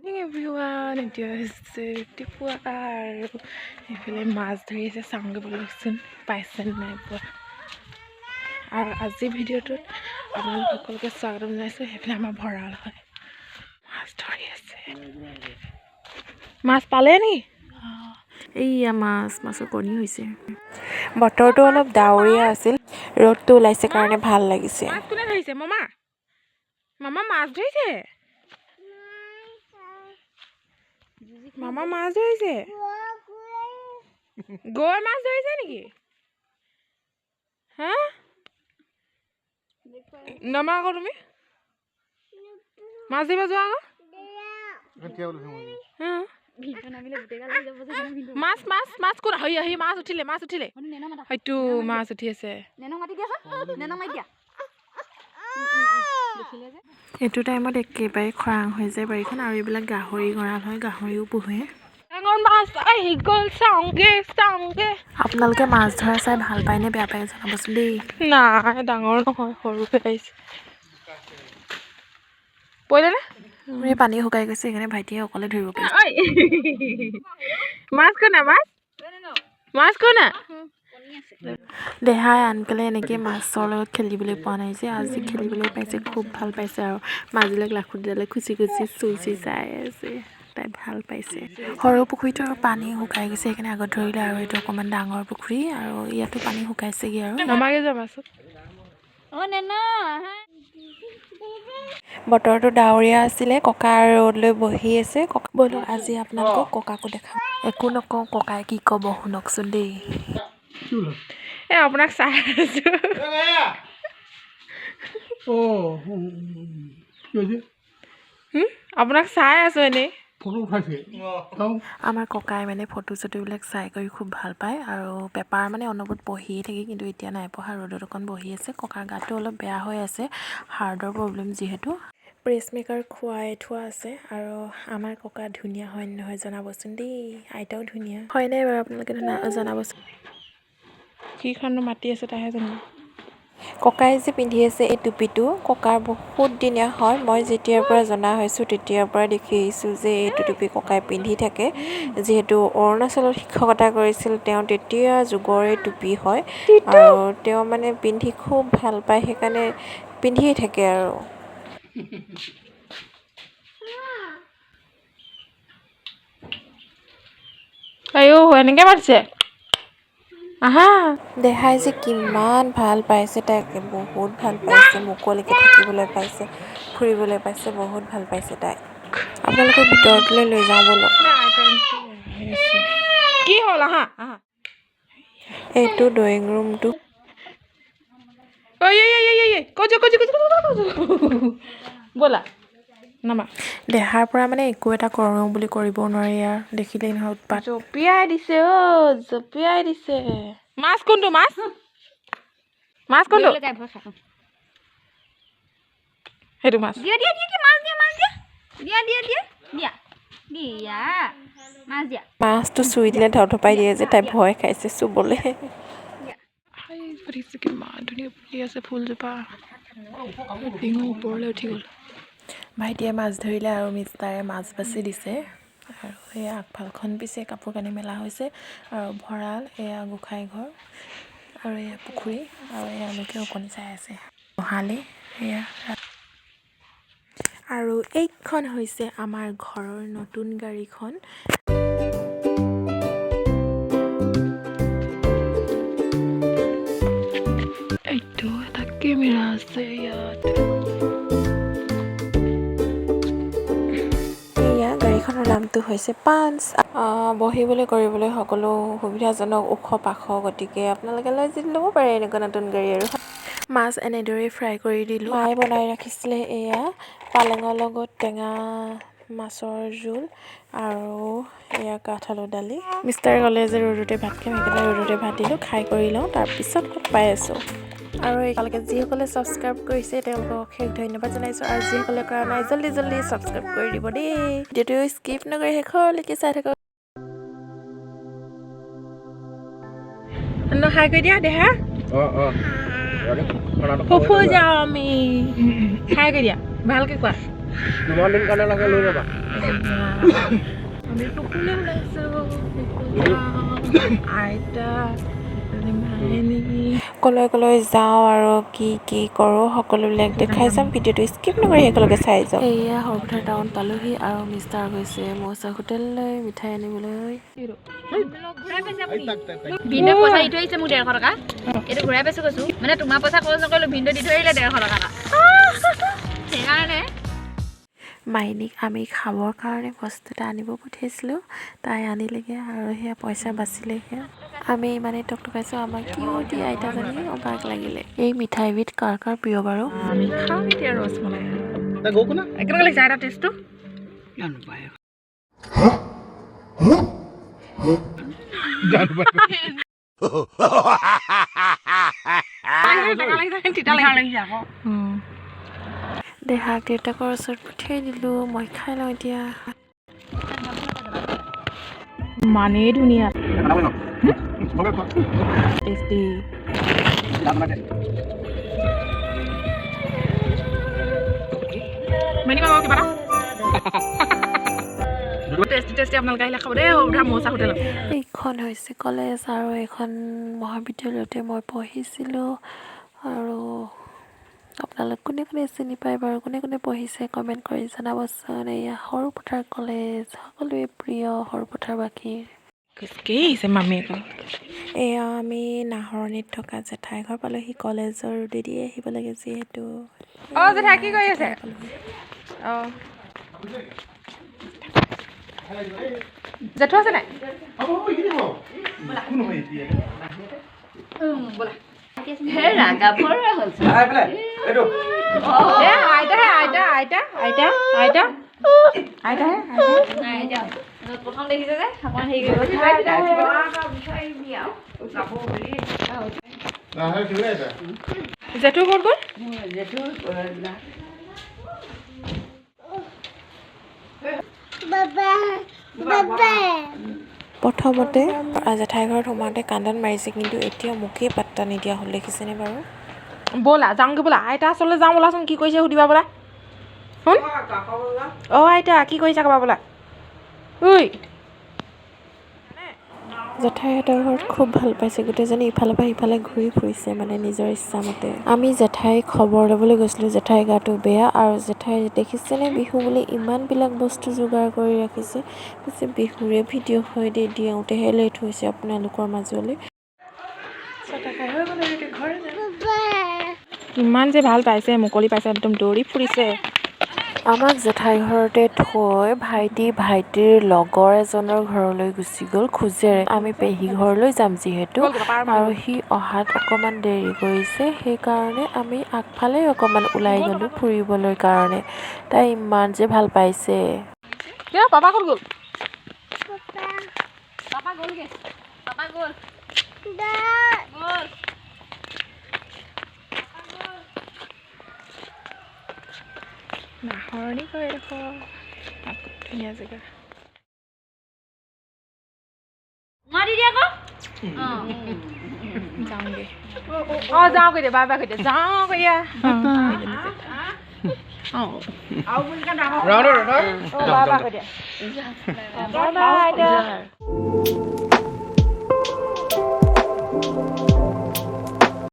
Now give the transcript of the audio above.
Everyone, এতিয়া হৈছে ৰাতিপুৱা আৰু এইফালে মাছ ধৰি আছে। চাওঁগৈ ব'লকচোন, পাইছে নাই পোৱা। আৰু আজিৰ ভিডিঅ'টোত আপোনালোক সকলোকে স্বাগতম জনাইছোঁ। সেইফালে আমাৰ ভঁৰাল হয়, মাছ ধৰি আছে। মাছ পালে নেকি? এইয়া মাছ, মাছৰ কণী হৈছে। বতৰটো অলপ ডাৱৰীয়া আছিল, ৰ'দটো ওলাইছে কাৰণে ভাল লাগিছে। মাছ কোনে ধৰিছে? মামা, মামা মাছ ধৰিছে। মামা মাছ ধৰিছে। গৈ মাছ ধৰিছে নেকি? হা, নমা আকৌ, তুমি মাছ ধৰিব যোৱা আকৌ। মাছ মাছ মাছ কোন? আহি আহি মাছ উঠিলে, মাছ উঠিলে, হয়তো মাছ উঠি আছে। এইটো টাইমত একেবাৰে খৰাং হৈ যায় বাৰীখন। আৰু এইবিলাক গাহৰি গঁৰাল হয়, গাহৰিও পোহে। ডাঙৰ মাছ আহি গ'ল, চাওঁগে চাওঁগে। আপোনালোকে মাছ ধৰা চাই ভাল পায় নে বেয়া পায় জনাবচোন দেই। নাই, ডাঙৰ নহয়, সৰুহে আহিছে। পৰিলে নে? এই পানী শুকাই গৈছে, সেইকাৰণে ভাইটিয়ে অকলে ধৰিব পাৰিছে। মাছ কোনা? মাছ মাছ কোনা? দেহাই আনকালে এনেকৈ মাছৰ লগত খেলিবলৈ পোৱা নাই যে, আজি খেলিবলৈ পাইছে, খুব ভাল পাইছে। আৰু মাছবিলাক লাখুটিডালে খুচি খুচি চুই চুই চাই আছে, তাই ভাল পাইছে। সৰু পুখুৰীটো আৰু পানী শুকাই গৈছে, সেইকাৰণে আগত ধৰিলে। আৰু এইটো অকণমান ডাঙৰ পুখুৰী আৰু ইয়াতো পানী শুকাইছেগৈ আৰু। নমাগে যোৱা মাছত। বতৰটো ডাৱৰীয়া আছিলে, ককা ৰ'দ লৈ বহি আছে। ব'লক আজি আপোনালোকক ককাকো দেখাম। একো নকওঁ, ককাই কি ক'ব শুনকচোন দেই। এই আপোনাক চাই আছো। আপোনাক চাই আছো এনেই। আমাৰ ককাই মানে ফটো চটোবিলাক চাই কৰি খুব ভাল পায়। আৰু পেপাৰ মানে অনবৰত পঢ়িয়ে থাকে, কিন্তু এতিয়া নাই পঢ়া, ৰ'দত অকণ বহি আছে। ককাৰ গাটো অলপ বেয়া হৈ আছে, হাৰ্টৰ প্ৰব্লেম যিহেতু। প্ৰেছমেকাৰ খুৱাই থোৱা আছে। আৰু আমাৰ ককা ধুনীয়া হয় নহয় জনাবচোন দেই। আইতাও ধুনীয়া হয় নাই বাৰু আপোনালোকে জনাবচোন। কিখননো মাতি আছে তাইহে জানিব। ককাই যে পিন্ধি আছে এই টুপিটো, ককাৰ বহুত দিনীয়া হয়। মই যেতিয়াৰ পৰা জনা হৈছোঁ তেতিয়াৰ পৰা দেখি আহিছোঁ যে এইটো টুপি ককাই পিন্ধি থাকে। যিহেতু অৰুণাচলত শিক্ষকতা কৰিছিল তেওঁ, তেতিয়া যুগৰে টুপি হয়। আৰু তেওঁ মানে পিন্ধি খুব ভাল পায়, সেইকাৰণে পিন্ধিয়ে থাকে আৰু। আইঅ, এনেকে মাতিছে। আহা। দেহাই যে কিমান ভাল পাইছে, তাইক বহুত ভাল পাইছে। মুকলিকৈ থাকিবলৈ পাইছে, ফুৰিবলৈ পাইছে, বহুত ভাল পাইছে তাই। আপোনালোকৰ ভিতৰলৈ লৈ যাওঁ ব'লক। কি হ'ল? আহা আহা। এইটো ড্ৰয়িং ৰুমটো। ব'লা নামা। দেহাৰ পৰা মানে একো এটা কৰোঁ বুলি কৰিব নোৱাৰি আৰু, দেখিলেই নহয় উৎপাত। জঁপিয়াই দিছে অ', জঁপিয়াই দিছে। মাছ কোনটো? মাছ মাছ কোনটো? সেইটো মাছ। দিয়া দিয়া দিয়া, মাছ দিয়া, মাছ দিয়া, দিয়া দিয়া দিয়া দিয়া দিয়া, মাছ দিয়া। মাছটো চুই দিলে ধপধপাই দিয়ে যে, তাই ভয় খাইছে চুবলৈ। কিমান ধুনীয়া ফুলি আছে ফুলজোপা, ডিঙৰ ওপৰলৈ উঠি গ'ল। ভাইটিয়ে মাছ ধৰিলে আৰু মিষ্টাৰে মাছ বাছি দিছে। আৰু এয়া আগফালখন পিছে কাপোৰ কানি মেলা হৈছে। আৰু ভঁৰাল, এয়া গোঁসাই ঘৰ, আৰু এয়া পুখুৰী, আৰু এওঁলোকে অকণি চাই আছে গোহালি। এয়া আৰু এইখন হৈছে আমাৰ ঘৰৰ নতুন গাড়ীখন। এইটো এটা কেমেৰা আছে ইয়াত। এয়া গাড়ীখনৰ নামটো হৈছে পাঞ্চ। বহিবলৈ কৰিবলৈ সকলো সুবিধাজনক, ওখ পাখ, গতিকে আপোনালোকে লৈ যদি ল'ব পাৰে এনেকুৱা নতুন গাড়ী। আৰু মাছ এনেদৰেই ফ্ৰাই কৰি দিলোঁ। মায়ে বনাই ৰাখিছিলে এয়া পালেঙৰ লগত টেঙা মাছৰ জোল আৰু এয়া কাঠ আলু দালি। মিষ্টাৰে ক'লে যে ৰ'দতে ভাত খাম, সেইকাৰণে ৰ'দতে ভাত দিলোঁ। খাই কৰি লওঁ, তাৰপিছত লগ পাই আছোঁ। আৰু এতিয়ালৈকে যিসকলে ছাবস্ক্ৰাইব কৰিছে তেওঁলোকক অশেষ ধন্যবাদ জনাইছোঁ। আৰু যিসকলে কৰা নাই জল্দি জল্দি ছাবস্ক্ৰাইব কৰি দিব দেই। ভিডিঅ'টো স্কিপ নকৰি শেষলৈকে চাই থাকক। হাই কৰি দিয়া দেহা। ফুফু যাওঁ আমি। হাই কৰি দিয়া, ভালকে কোৱা। কিমান দিন কাৰণে লাগে লৈ যাবা। আমি সকলোৱে ওলাইছোঁ, আইতা, মাইনী। কলৈ কলৈ যাওঁ আৰু কি কি কৰোঁ সকলোবিলাক দেখাই যাম। ভিডিঅ'টো স্কিপ নকৰি শেষলৈকে চাই যাওক। এয়া সৰুপথাৰ টাউন পালোহি আৰু মিষ্টাৰ গৈছে মৌচা হোটেললৈ মিঠাই আনিবলৈ। ভিনদেউ পইচা দি থৈ আহিছে মোক 150 টকা, এইটো ঘূৰাই পাইছোঁ কৈছোঁ। মানে তোমাৰ পইচা খৰচ নকৰিলোঁ, ভিনদেউ দি থৈ আহিলে 150 টকা এটা, সেইকাৰণে। মাইনীক আমি খাবৰ কাৰণে বস্তু এটা আনিব পঠিয়াইছিলোঁ, তাই আনিলেগৈ আৰু সেয়া পইচা বাচিলেগৈ। আমি ইমানেই টকটকাইছোঁ, আমাক কিয় দিয়ে আইতাজনী অবাক লাগিলে। এই মিঠাইবিধ কাৰ কাৰ প্ৰিয় বাৰু? আমি খাম এতিয়া ৰসমলাই। তাই গৈ কোনা কেনেকুৱা লাগিছে আইতা টেষ্টটো? তিতা লাগিছে আকৌ। দেহাক দেউতাকৰ ওচৰত পঠিয়াই দিলোঁ, মই খাই লওঁ এতিয়া। ইমানেই ধুনীয়া টেষ্টি। মানি পাব কিবা টেষ্টি টেষ্টি, আপোনালোকে আহিলে খাব দেই সৰুধা মৌচা হোটেলত। এইখন হৈছে কলেজ আৰু এইখন মহাবিদ্যালয়তে মই পঢ়িছিলোঁ। আৰু আপোনালোক কোনে কোনে চিনি পায় বাৰু, কোনে কোনে পঢ়িছে কমেণ্ট কৰি জনাবচোন। এয়া সৰুপথাৰ কলেজ, সকলোৱে প্ৰিয় সৰুপথাৰবাসীৰ। খোজকাঢ়ি আহিছে মামীয়ে। এয়া আমি নাহৰণিত থকা জেঠাই ঘৰ পালোহি। কলেজৰ ৰোডেদি আহিব লাগে যিহেতু। অঁ জেঠাই, কি কৰি আছে? অঁ জেঠু আছে নাই? এ আইতাহে, আইতা আইতা আইতা আইতা আইতাহে। প্ৰথম দেখিছে যে অকণমান হেৰি কৰিব। জেঠু ক'ত গ'ল? প্ৰথমতে জেঠাই ঘৰত সোমাওঁতে কান্দন মাৰিছে, কিন্তু এতিয়া মোকেই পাত্তা নিদিয়া হ'ল, দেখিছেনে বাৰু? ব'লা যাওঁগৈ, ব'লা আইতা ওচৰলৈ যাওঁ, ব'লাচোন। কি কৰিছে সুধিবা ব'লা। শুন অঁ আইতা, কি কৰিছা ক'বা ব'লা। ঐ জেঠাইহঁতৰ ঘৰত খুব ভাল পাইছে, গোটেইজনী ইফালৰ পৰা সিফালে ঘূৰি ফুৰিছে মানে নিজৰ ইচ্ছামতে। আমি জেঠাইক খবৰ ল'বলৈ গৈছিলোঁ, জেঠাইৰ গাটো বেয়া। আৰু জেঠাই দেখিছেনে বিহু বুলি ইমানবিলাক বস্তু যোগাৰ কৰি ৰাখিছে। পিছে বিহুৰে ভিডিঅ' হয় দেই, দিওঁতেহে লেট হৈছে আপোনালোকৰ মাজলৈ। ইমান যে ভাল পাইছে, মুকলি পাইছে, একদম দৌৰি ফুৰিছে। আমাক জেঠাই ঘৰতে থৈ ভাইটি ভাইটিৰ লগৰ এজনৰ ঘৰলৈ গুচি গ'ল খোজেৰে। আমি পেহী ঘৰলৈ যাম যিহেতু, আৰু সি অহাত অকণমান দেৰি কৰিছে, সেইকাৰণে আমি আগফালে অকণমান ওলাই গ'লোঁ ফুৰিবলৈ কাৰণে। তাই ইমান যে ভাল পাইছে। কিয় পাপা ক'ত গ'ল? পাপা গ'লগে, পাপা গ'ল গ'ল। নাহৰণি কয় এডোখৰ, ধুনীয়া জেগা। মাৰি দিয়া আকৌ। যাওঁগৈ, অঁ যাওঁগৈ দিয়া, বাই বাই কৈ দিয়া, যাওঁগৈ দিয়া। অঁ বাই বাই কৈ দিয়া, বাই বাই আইতা।